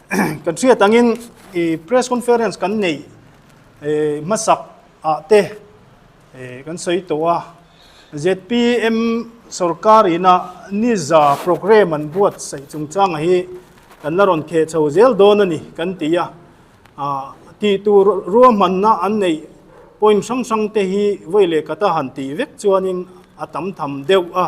Kan hriat angin i press conference kan neih hmasak ah te kan sawi tawh a, zpm sorkar ina niza programme an buatsaih chungchanga hi kan la rawn kheh chho zel dawn a ni kan ti a, tih tur ruahmanna an neih point hrang hrang te hi vawi leh kata han tih vek chuanin a tam tham deuh a.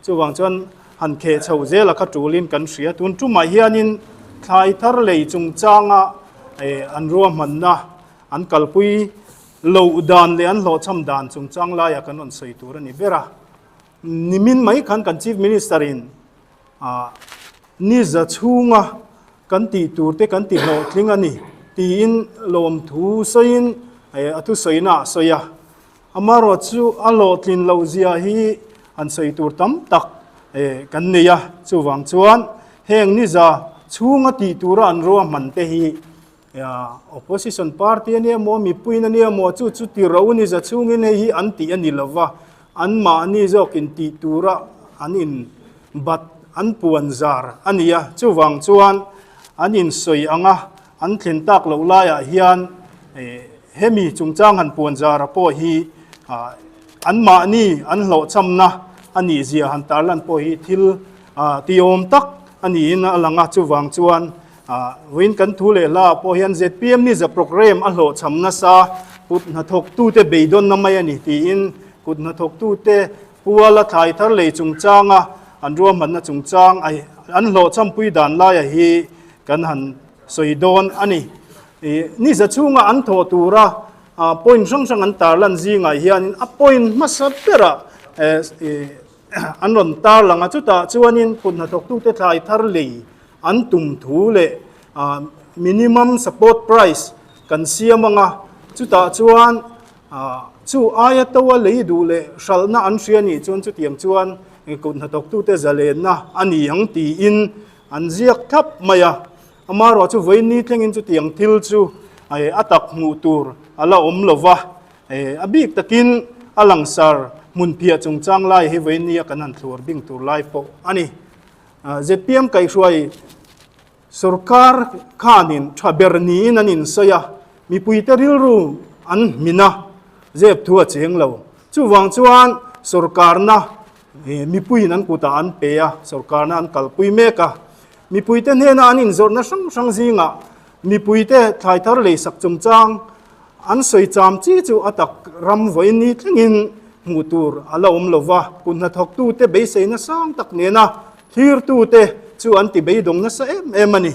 Chuvang chuan han kheh chho zel a kha tulin kan hria. Tun tumah hianin thlai thar lei chungchanga an ruahmanna an kalpui loh dan leh an hlawhchham dan chungchang laiah kan rawn sawi tur a ni ber a. Nimin mai khan kan Chief Minister in ni za chhunga kan tih tur te kan ti hlawhtling a ni tiin lawmthu sawiin a thusawina a sawi a. Amarawh chu a hlawhtlin loh zia hi han sawi tur tam tak kan nei a, chuvang chuan heng niza chhunga tih tura an ruahman te hi opposition party a nia maw, mipuiin a nia maw, chu chu ti ro niza chhungin hei hi an tih a ni lo va, anmahni zawkin tih tura an in bat an puan zar a ni a, chuvang chuan an insawi ang a, an thlen tak loh laiah hian Hemi chungchang han puan zara pawh hi anmahni an hlawhchhamna a nih zia han tarlan pawh hi thil tiawm tak a niin a lang a. Chuvang chuan vawiin kan thu leh hla ah pawh hian zpm niza programme a hlawhchham nasa kut hnathawktute beidawnna mai a ni tiin kut hnathawktute puala thlai thar lei chungchanga an ruahmanna chungchang an hlawhchhampui dan laia hi kan han sawi dawn a ni. Ni za chhunga an thawh tura point hrang hrang an tarlan zingah hianin a point hmasa berah an rawn tarlang a, chutah chuanin kut hnathawktute thlai thar lei an tum thu leh minimum support price kan siam ang a, chutah chuan chu aia toa lei duh leh hralhna an hria nih chuan chutiang chuan kut hnathawktute zalenna a ni ang tiin an ziak thlap mai a. Amaherawh chu vawiin thlengin chutiang thil chu a tak hmuh tur a la awm lo va, a bik takin a langsar hmunphiah chungchang lai hi vawiin nia kan han thlur bing tur lai pawh a ni. Zpm kaihhruai sorkar khanin tha ber niin an insawi a, mipuite rilru an hmin a, zep thu a cheng lo. Chuvang chuan sorkarna mipuiin an kutah an pe a, sorkarna an kalpui mek a. Mipuite hnena an inzawrhna hrang hrang zingah mipuite thlai thar leisak chungchang an sawi cham chi chu a tak ram vawiin ni thlengin hmuh tur a la awm lo va, kut hnathawktute beiseina sang tak nena thlirtute chu an ti beidawng nasa em em a ni.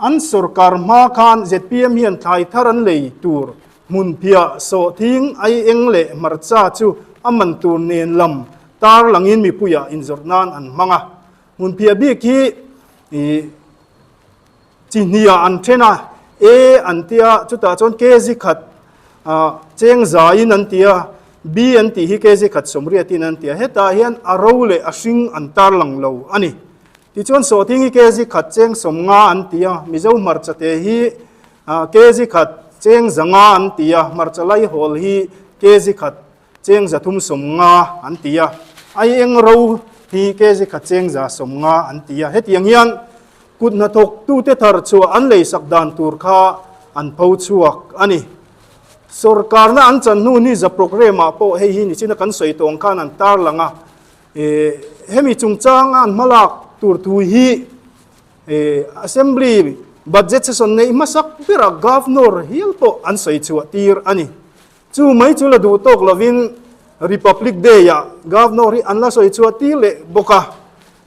An sorkar hma khan zpm hian thlai thar an lei tur hmunphiah, sawhthing, aieng leh hmarcha chu a man tur nen lam tarlangin mipuiah inzawrh nan an hmang a. Hmunphiah bik hi chi hniah an then a, A an tia, chutah chuan kg khat cheng zaiin an ti a, B an tih hi kg khat sawmriatin an ti a, hetah hian a ro leh a hring an tarlang lo a ni. Tichuan sawhthing hi kg khat cheng 50 an ti a, Mizo hmarcha te hi kg khat cheng 500 an ti a, hmarcha laihawl hi kg khat Cheng 350 an ti a, aieng ro hi kg khat cheng 150 an ti a. Hetiang hian kut hnathawktute thar chhuah an leisak dan tur kha an pho chhuak a ni. Sorkarna an chan hnu ni za programme ah pawh hei hi nichina kan sawi tawh ang khan an tarlang a, hemi chungchanga an hmalak tur thu hi Assembly budget session neih hmasak berah Governor hial pawh an sawi chhuah tir a ni. Chu mai chu la duh tawk lovin Republic Day-ah Governor hi an la sawi chhuah tir leh bawk a.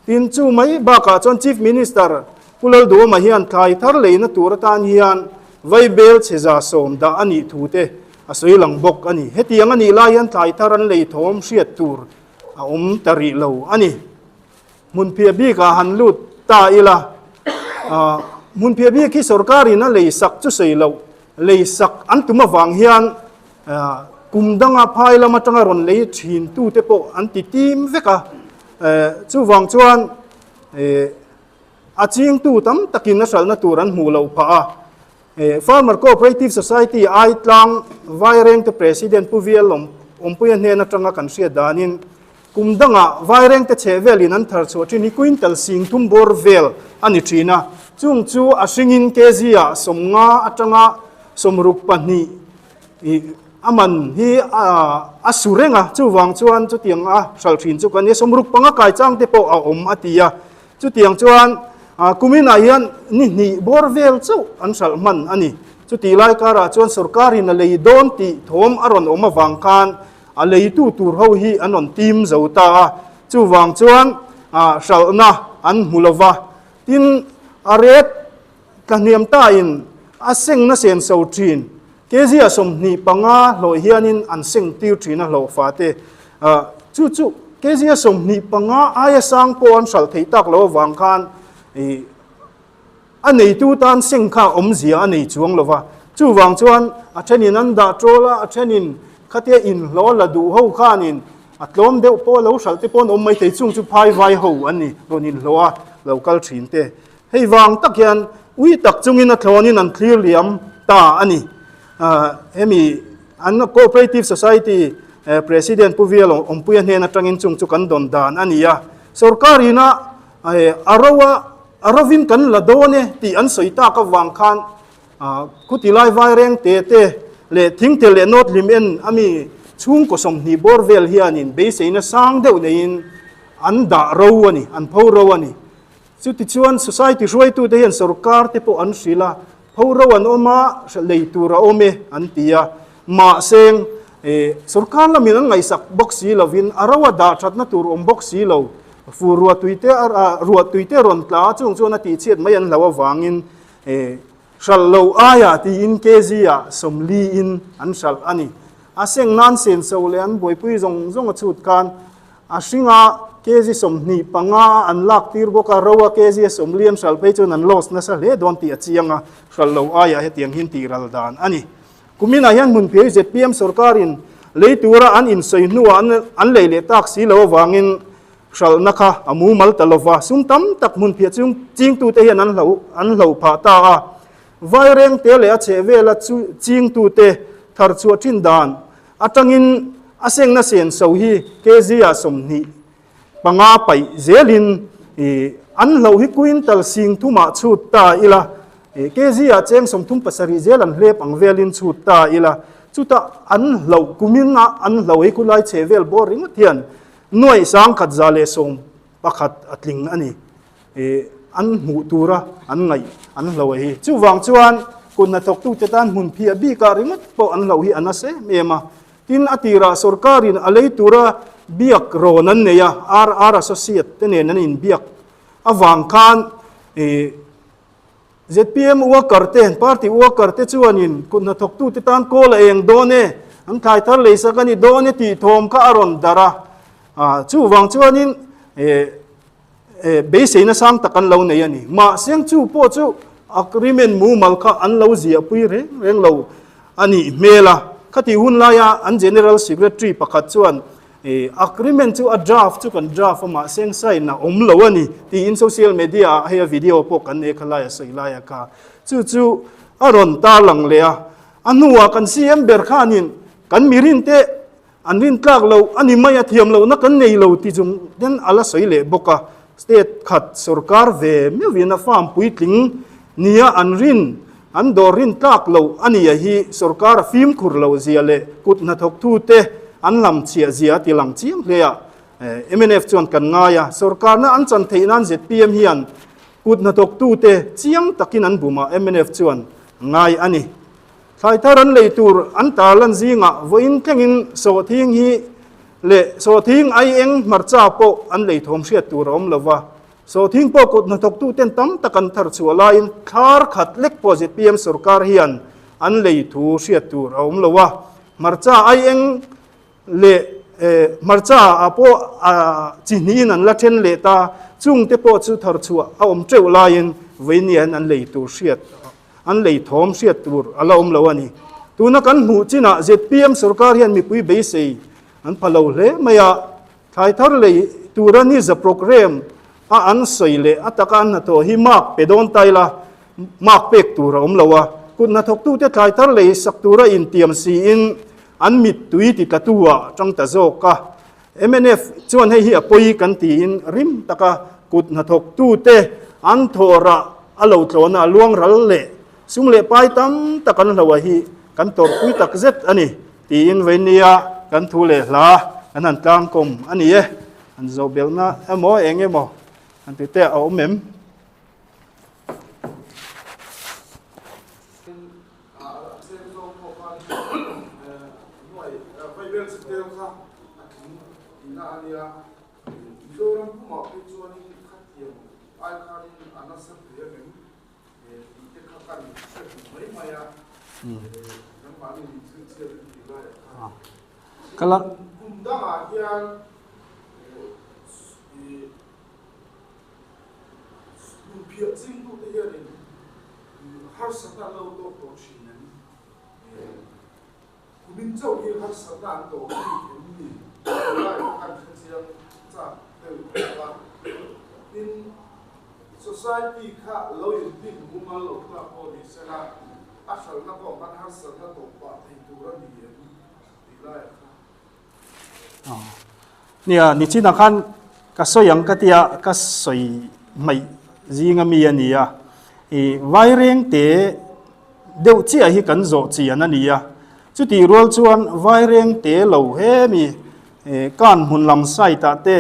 Tin, chu mai bakah chuan Chief Minister Pu Lalduhawma hian thlai thar leina tur atan hian vaibel chhe 110 dah a nih thu te a sawi lang bawk a ni. Hetiang a nih lai hian thlai thar an lei thawm hriat tur a awm ta rih lo a ni. Hmunphiah bikah han lut ta ila, hmunphiah bik hi sorkarin a leisak chu sawi loh, leisak an tum avang hian kum danga phai lam atanga rawn lei thin tute pawh an ti tim vek a. Chuvang chuan a chingtu tam takin a hralhna tur an hmuh loh phah a. Farmer Cooperative Society Aitlang Vairengte President Pu VL Awmpuia hnen atanga kan hriat danin kum dangah Vairengte chheh velin an thar chhuah thin hi quintal 30,000 bawr vel a ni thin a. Chung chu a hringin kg ah 50 atanga 62 ih a man hi a su reng a, chuvang chuan chutiang a hral thin chu kan nia, 65 kai chang te pawh a awm a ti a. Chutiang chuan kuminah hian ni hnih bawr vel chauh an hralh hman a ni. Chutih lai karah chuan sorkarin a lei dawn tih thawm a rawn awm avang khan a leitu tur ho hi an rawn tim zo ta a, chuvang chuan hralhna an hmu lo va. Tin, a ret tlahniam tain a sengna senso thin kg a 25 hlawh hianin an seng tir thin a hlawh fate. Chu chu kg a 25 aia sang pawh an hralh theih tak lo avang khan a neitu tan seng kha awmzia a nei chuang lo va. Chuvang chuan a thenin an dah tawl a, a thenin khatia inhlawh la duh ho khanin A tlawm deuh pawh lo hralh te pawh an awm mai thei, chung chu phai vai ho an ni, rawn inhlawh a lo kal thin te. Hei vang tak hian ui tak chungin a thlawnin an thlir liam ta a ni. Hemi an Cooperative Society President Pu Vial Awmpuia hnen atangin chung chu kan dawn dan a ni a. Sorkar ina a ro a, a rovin kan la dawn e tih an sawi tak avang khan Khuti lai vaireng te te leh thingte leh nawt hlim en a mi chhungkaw 20 bawr vel hianin beiseina sang deuh neiin an dah ro a ni, an pho ro a ni. Chutichuan society hruaitute hian sorkar te pawh an hrilh a, pho ro an awm a, lei tur a awm e an ti a. Mahse, sorkar lamin an ngaihsak bawk si lovin a ro a dah thatna tur awm bawk si lo, fur ruahtui te ruahtui te rawn tla a chung chuan a tihchhiat mai an hlauh avangin E, hralh lo aiah tiin kg ah 40 in an hralh a ni. A seng nan senso leh an buaipui zawng zawng a chhut khan a hringa kg 25 a an lak tir bawk a, ro a kg a 40 an hralh phei chuan an loss nasa hle dawn tih a chiang a, hralh lo aiah hetiang hian tih ral dan a ni. Kuminah hian hmunphiai zpm sorkarin lei tura an insawi hnuah an lei leh tak si lo avangin Hralhna kha a mumal ta lova, sum tam tak hmun phiah chung chingtute hian an hloh an hloh phah ta a. Vairengte leh a chhehvela chu chingtute thar chhuah thin dan atangin a sengna senso hi kg ah 25 paih zelin an hloh hi quintal 30,000 ah chhut ta ila, kg ah cheng 37 zel an hlep ang velin chhut ta ila, chutah an hloh kumin a an hloh hi khulai chhehvel bawr ringawt hian Nuaih 1111 a tling a ni. Ih, an hmuh tura an ngaih an hlo a hi. Chuvang chuan kut hnathawktute tan hmun phiah bikah ringawt pawh an hlo hi a nasa em em a. Tin, a tirah sorkarin a lei tura biak rawn an nei a, RR Associate te nen an inbiak avang khan ih, Zpm worker te, party worker te chuanin kut hnathawktute tan kawl a eng dawn e, an thlai thar lei sak a ni dawn e tih thawm kha a rawn darh a. Ah, chuvang chuanin eh, eh, beiseina sang tak an lo nei a ni. Mahse chu pawh chu agreement mumal kha an lo ziahpui reng reng lo a nih hmel a. Khatih hun laia an General Secretary pakhat chuan Agreement chu a draft chu kan draft a mahse sign a awm lo a ni tiin social media ah hei a video pawh kan nei kha lai a sawi lai a kha chu chu a rawn tarlang leh a. A hnuah kan CM ber khanin kan mirin te an rin tlak lo a ni mai a thiam lohna kan nei lo ti chung ten a la sawi leh bawk a. State khat sorkar ve meuhin a farm puitling nia an rin an dawr rin tlak loh a nia hi sorkar a fimkhur loh zia leh kut hnathawktute an lam chhiah zia a ti lang chiang hle a. Mnf chuan kan ngai a, sorkarna an chan theih nan zpm hian kut hnathawktute chiang takin an bum a, mnf chuan ngai a ni. Thlai thar an lei tur an tarlan zingah vawiin thlengin sawhthing hi leh sawhthing aieng hmarcha pawh an lei thawm hriat tur a awm lo va. Sawhthing pawh kut hnathawktuten tam tak an thar chhuah laiin thlar khat lek pawh zpm sorkar hian an lei thu hriat tur a awm lo a. Hmarcha aieng leh hmarcha ah pawh chi hnihin an la then leh ta, chungte pawh chu thar chhuah a awm teuh laiin vawiin an lei tur hriat an lei thawm hriat tur a la awm lo a ni. Tuna kan hmuh chinah zpm sorkar hian mipui beisei an pha lo hle mai a. Thlai thar lei tura niza programme a an sawi leh a taka an hnathawh hi mark pe dawn ta ila, mark pek tur a awm lo a. Kut hnathawktute thlai thar lei sak tura intiam siin an mittui ti tlatu ah tang ta zawk a. Mnf chuan hei hi a pawi kan tiin rim taka kut hnathawktute an thawh rah. a lo tlawna a luang ral leh sum leh pai tam tak an hloh a hi kan tawrhpui tak zet a ni tiin veinia kan thu leh hla kan han tlangkawm a ni e. An zohbelhna emaw eng emaw an ti te a awm em? Mizoram pumah phei chuanin khatiang ai khanin a nasa hle ang em tih te kha kan hre duh mai mai a, nangmahni min chhunchhiat in tih laiah khan. Kum dangah hian kum phiah chingtute hianin harsatna an lo tawk tawh thin em? Kumin chauh hi harsatna an tawh bik em ni? Tunlai kha kan hre chiang chak deuh khawp a. Tin, society kha lo inhnim mumal lo ta pawh ni sela, a hralhna pawh khan harsatna tawh pah thei tur a ni em tih laiah kha. Nia, nichinah khan ka sawi ang ka tia, ka sawi hmaih zinga mi a ni a. I vairengte deuh chiah hi kan zawh chian a ni a. Chutih rual chuan vairengte lo hemi kan hmun lam site ah te,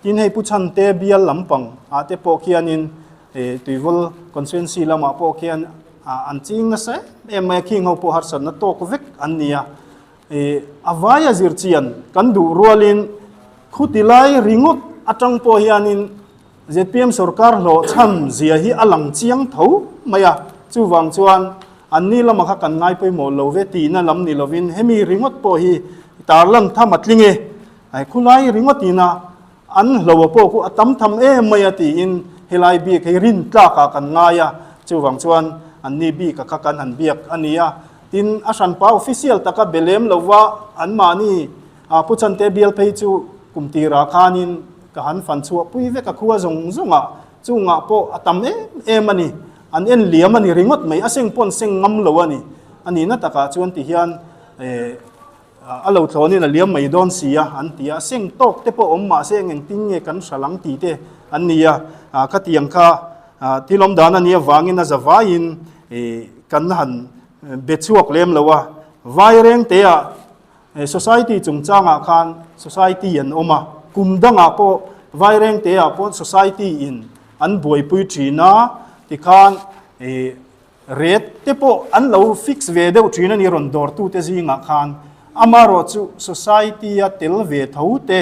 tin hei Pu Chhante bial lampang ah te pawh khianin Tuivawl constituency lamah pawh khian an ching nasa em em mai a, khing ho pawh harsatna tawk vek an ni a. A vaia zir chian kan duh rualin khuti lai ringawt atang pawh hianin zpm sorkar hlawh chhan zia hi a lang chiang tho mai a, chuvang chuan anni lama kha kan ngai pawimawh lo ve tihna lam ni lovin hemi ringawt pawh hi tarlan tham a tling e, khulai ringawt ina an hloa pawh khu a tam tham em mai a tiin helai bik hi rin tlakah kan ngai a, chuvang chuan anni bika kha kan han biak a ni a, tin a hranpa official taka be lem lova anmahni Pu Chante bial phei chu kum tirah khanin ka han fan chhuah pui vek a khua zawng zawngah chungah pawh a tam em em a ni. An en liam a ni ringawt mai, a seng pawn seng ngam lo a ni. A nihna takah chuan ti hian eh a lo thlawnin a liam mai dawn si a an ti a, a seng tawk te pawh awm mahse engtin nge kan hral ang tih te an ni a, khatiang kha thil awm dan a nih avangin a zavaiin eh kan han be chhuak lem lo a, Vairengte-ah Society chungchangah khan society an awm a, kum dangah pawh Vairengte-ah pawh society in an buaipui thin a, tikhan rate te pawh an lo fix ve deuh thin a ni rawn dawrtute zingah khan. Amaherawh chu society-a tel ve tho te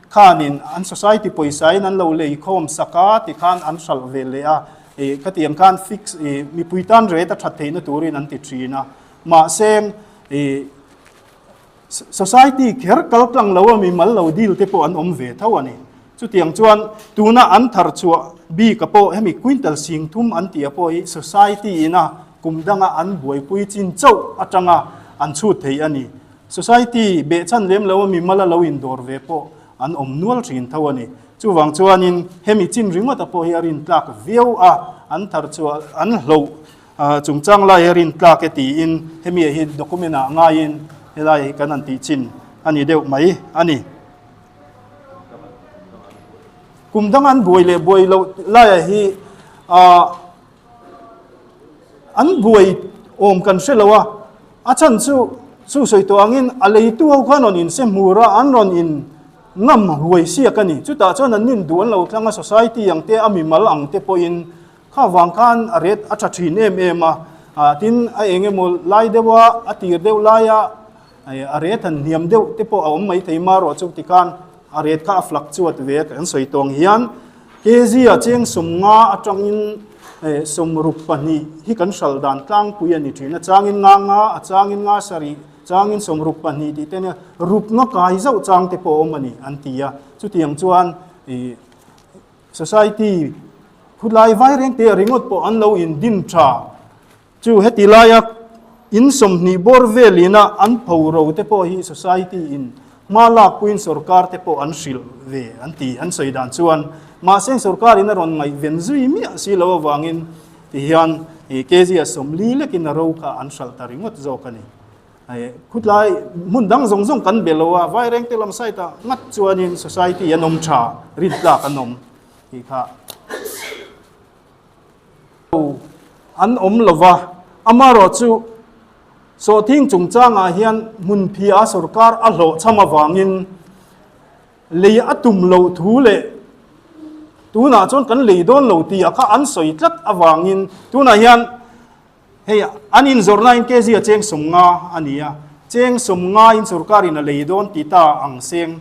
khanin an society pawisa in an lo lei khawm sak a, tikhan an hralh ve leh a, khatiang khan fix mipui tan rate a that theihna turin an ti thin a. Mahse Society kher kal tlang lo a mimal lo deal te pawh an awm ve tho a ni. Chutiang chuan tuna an thar chhuah bik a pawh hemi quintal sing thum an tih a pawh hi society ina kum danga an buaipui chin chauh atanga an chhut thei a ni. Society behchhan lem lo a mimal a lo indawr ve pawh an awm nual thin tho a ni. Chuvang chuanin hemi chin ringawt a pawh hi a rintlak viau a, an thar chhuah an hloh Chungchang lai hi rin tlak e tiin hemi ah hi document ah ngaiin helai hi kan han tih chin a ni deuh mai a ni. Kum dang an buai leh buai loh laiah hi an buai awm kan hre lo a, a chhan chu chu sawi tawh angin a leitu ho khan rawn inse hmur a, an rawn in ngam huai siak a ni. Chutah chuan an nin duh an lo tlang a, society ang te a mimal ang te pawhin Kha vang khan a ret a tha thin em em a, tin a eng emaw lai deuh a, a tir deuh laia a ret han hniam deuh te pawh a awm mai thei marawh chu tikhan a ret kha a fluctuate ve a kan sawi tawng hian kg ah cheng 50 atangin 62 hi kan hral dan tlangpui a ni thin a, changin nga nga a changin nga sarih changin 62 tih te nia rup nga kai zauh chang te pawh a awm a ni an ti a, chutiang chuan ih Society khulai vai reng te ringawt pawh an lo in din tha. Chu heti laia in 20 bawr velina an pho ro te pawh hi society in hma lak puiin sorkar te pawh an hrilh ve an ti an sawi dan chuan mahse sorkar in a rawn ngaihven zui miah si lo avangin ti hian kg a 40 lekin a ro kha an hralh ta ringawt zawk a ni. Khutlai hmun dang zawng zawng kan be lo a, Vairengte lam side ah ngat chuanin society an awm tha, rin tlak an awm tih kha. An awm lo va, amaherawhchu sawhthing chungchangah hian hmunphia sorkar a hlawhchham avangin lei a tum loh thu leh tunah chuan kan lei dawn lo tih a kha an sawi tlat avangin tunah hian Hei an inzawrhnain kg a cheng 50 a ni a, cheng 50 in sorkarin a lei dawn ti ta ang seng.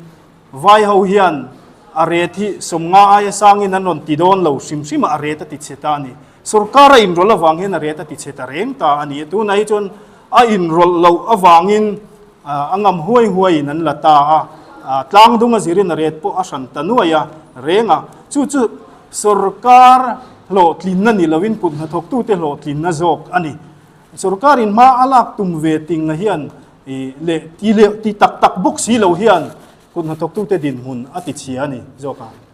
Vai ho hian a ret hi 50 aia sangin an rawn ti dawn lo hrim hrim a, a ret a ti chhe ta a ni. Sorkar a inrawlh avang hian a ret a ti chhe ta reng ta a ni a, tunah hi chuan a inrawlh loh avangin a ngam huai huaiin an la ta a, tlang dung a zirin a ret pawh a hran ta nuai a reng a, chu chu Sorkar hlawhtlinna ni loin kut hnathawktute hlawhtlinna zawk a ni. Sorkarin hma a lak tum ve tinga hian leh ti leh ti tak tak bawk si lo hian kut hnathawktute dinhmun a ti chhia a ni zawk a.